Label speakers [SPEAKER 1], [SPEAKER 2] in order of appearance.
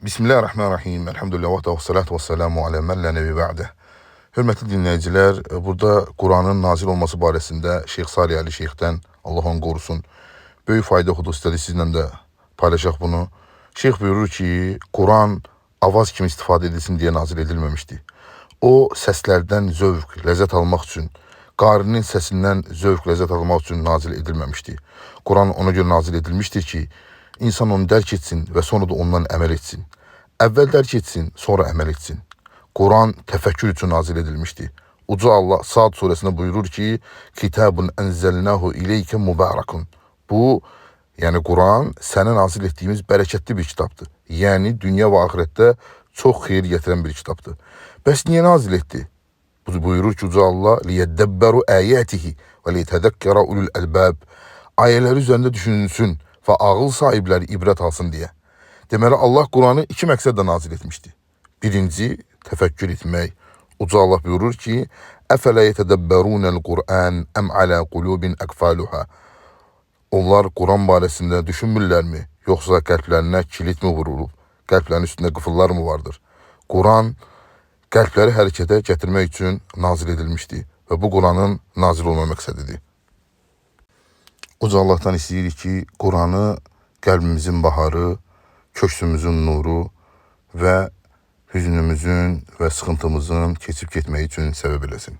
[SPEAKER 1] Bismillahirrahmanirrahim. Elhamdülillah və salatu və selamu alə men la nebi ba'de. Hörmətli dinləyicilər, burada Quranın nazil olması barəsində Şeyx Salih Əli Şeyxdən, Allah onu qorusun, böyük fayda oxuduq, istədik sizlə də paylaşaq bunu. Şeyx buyurur ki, Quran avaz kimi istifadə edilsin deyə nazil edilməmişdi. O səslərdən zövq, ləzzət almaq üçün, qarinin səsindən zövq, ləzzət almaq üçün nazil edilməmişdi. Quran ona görə nazil edilmişdir ki, insan onu dərk etsin və sonra da ondan əməl etsin. Əvvəl dərk etsin, sonra əməl etsin. Quran təfəkkür üçün nazil edilmişdi. Uca Allah Sad surəsində buyurur ki, Kitabun enzelnahu ileykə mübarakun. Bu, yəni Quran sənə nazil etdiyimiz bərəkətli bir kitabdır. Yəni dünya və axirətdə çox xeyir gətirən bir kitabdır. Bəs niyə nazil etdi? Bu buyurur ki, Uca Allah liyəddəbbəru ayatihi və liyətəzəkkərə ulul əlbəb. Ayələri üzərində düşünülsün və ağıl sahibləri ibrət alsın deyə. Deməli Allah Quranı iki məqsədlə nazil etmişdi. Birinci, təfəkkür etmək. Uca Allah buyurur ki, Əfələ yetədəbbərunəl Qur'an əm alə qulubin əqfaluha. Onlar Quran barəsində düşünmürlərmi? Yoxsa qəlblərinə kilit mi vurulub? Qəlblərinin üstündə qıfıllar mı vardır? Quran qəlbləri hərəkətə gətirmək üçün nazil edilmişdi və bu Quranın nazil olma məqsədidir. Uca Allahdan istəyirik ki, Quranı qəlbimizin baharı, köksümüzün nuru və hüznümüzün və sıxıntımızın keçib getməyi üçün səbəb eləsin.